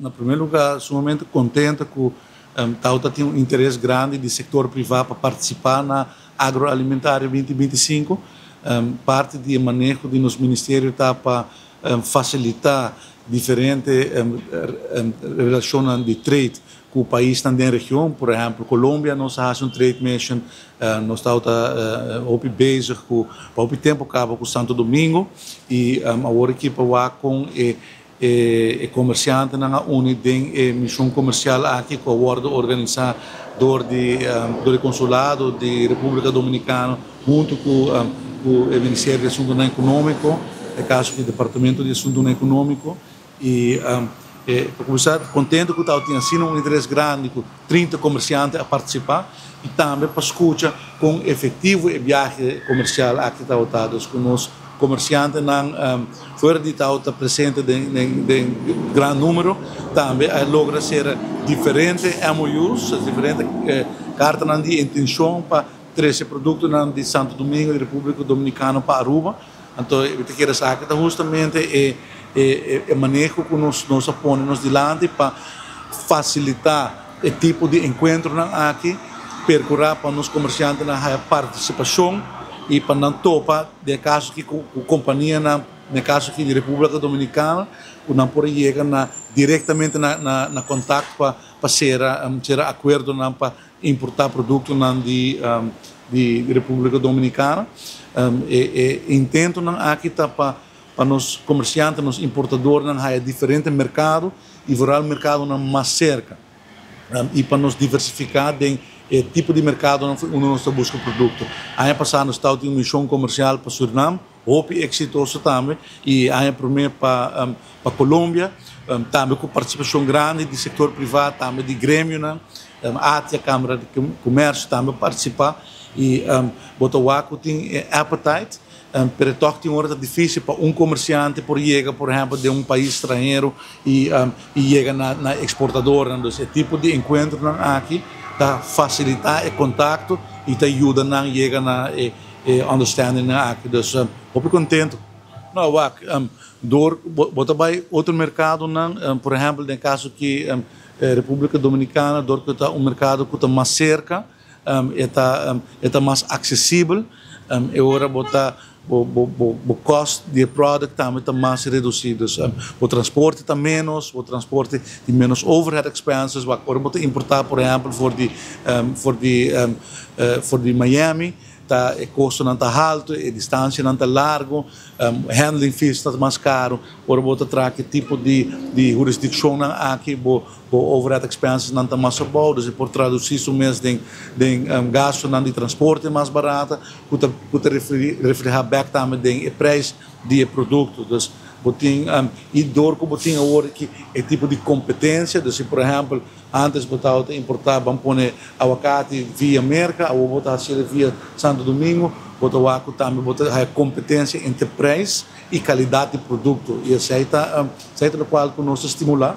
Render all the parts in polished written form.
Na promé lugá, sumamente kontentu ku tabata tin un interes grandi di sektor privá pa partisipá na Agroalimentario 2025. Parti di e maneho di nos ministerio ta pa fasilitá diferente relashonnan di trade ku paisnan den region. Por ehèmpel, Colombia nos a hasi un trade mission, nos tabata hopi bezig ku pa hopi tempu kaba ku Santo Domingo i awor aki pa wak kon e e komersiantenan a uni den e mishon komersial aki ku a wòrdu organisá dor di dor di konsulado di Repúblika Dominikano huntu ku ku e Ministerio di Asuntunan Ekonómiko, e kaso di Departamento di Asuntunan Ekonómiko. I pa kuminsá kontentu ku tabatin asina un interes grandi ku 30 komersiante a partisipá i tambe pa skucha kon efektivo e biahe komersial aki tabata. Dus ku nos komersiantenan fuera di tabata presente den den gran numero tambe a logra sera diferente MOU's, diferente kartanan di intenshon pa trese produktonan di Santo Domingo i Repúblika Dominikano pa Aruba. Anto mi ta kere sa aki ta hustamente e e maneho ku nos nos a pone nos dilanti pa fasilitá e tipo di enkuentronan aki, perkurá pa nos komersiantenan haya partisipashon i pa nan topa den e kaso aki ku kompanianan, den e kaso aki di Repúblika Dominikana, ku nan por a yega na direktamente na na kontakto pa pa sera sera akuerdonan pa importá produktonan di di Repúblika Dominikana. E e intentonan aki ta pa pa nos komersiante, nos importadornan haya diferente merkado i vooral merkadonan mas serka i pa nos diversifiká den e tipo di merkadonan for unda nos ta buska produkto. Aña pasá nos tabatin un mishon komersial pa Surinam, hopi eksitoso tambe, i aña promé pa pa Colombia, tambe ku partisipashon grandi di sektor privá, tambe di gremionan, ATIA, Kamara di Komersio tambe a partisipá i bo ta wak ku tin e appetite. Pero tòg tin ora ta difísil pa un komersiante por yega, por ehèmpel, den un pais stranhero i i yega na na eksportadornan. Dus e tipo di enkuentronan aki ta fasilitá e kontakto i ta yuda nan yega na e e understandingnan aki. Dus hopi kontentu. No, wak, dor bo ta bai otro merkadonan, por ehèmpel den kaso ki Repúblika Dominikana, dor ku ta un merkado ku ta mas serka, E ta e ta mas aksesibel, e ora bo ta bo bo bo bo kost di e product tambe ta mas redusí. Dus bo transporte ta ménos, bo transporte tin ménos overhead expenses, wak ora bo ta importá por ehèmpel for di for di for di Miami ta e kostonan ta haltu, e distansianan ta largu, handling fees ta mas karu. Ora bo ta traha ki tipo di di hurisdikshonnan aki bo Bo overhead expenses nan ta mas abou, dus e por traduci su mes den den gastonan di transporte mas barata cu ta cu ta refleha bek tambe den e prijs di e producto. Dus bo tin y door cu bo tin awor aki e tipo di competencia, dus si por ehempel antes bo tabata importa ban pone awacati via Merca, awor bo ta haciele via Santo Domingo, bo ta wak cu tambe bo ta haya competencia entre prijs y calidad di producto y esey ta esey ta locual cu nos ta stimula.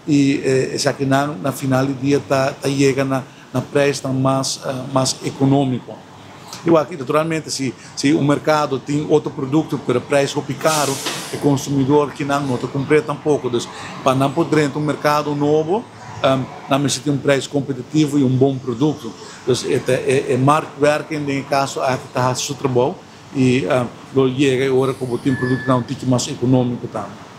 I esakinan na final di dia ta ta yega na na prijsnan mas mas economico. Igual ki naturalmente si si un mercado tin otro producto pero e prijs hopi caro e consumidor kinan no ta cumpr'é tampoco. Dus pa nan por drenta un mercado nobo nan mester tin un prijs competitivo y un bon producto. Dus e ta e marktwerking den e caso aki ta haci su trabou y lo yega e ora cu bo tin productonan un tiki mas economico tambe.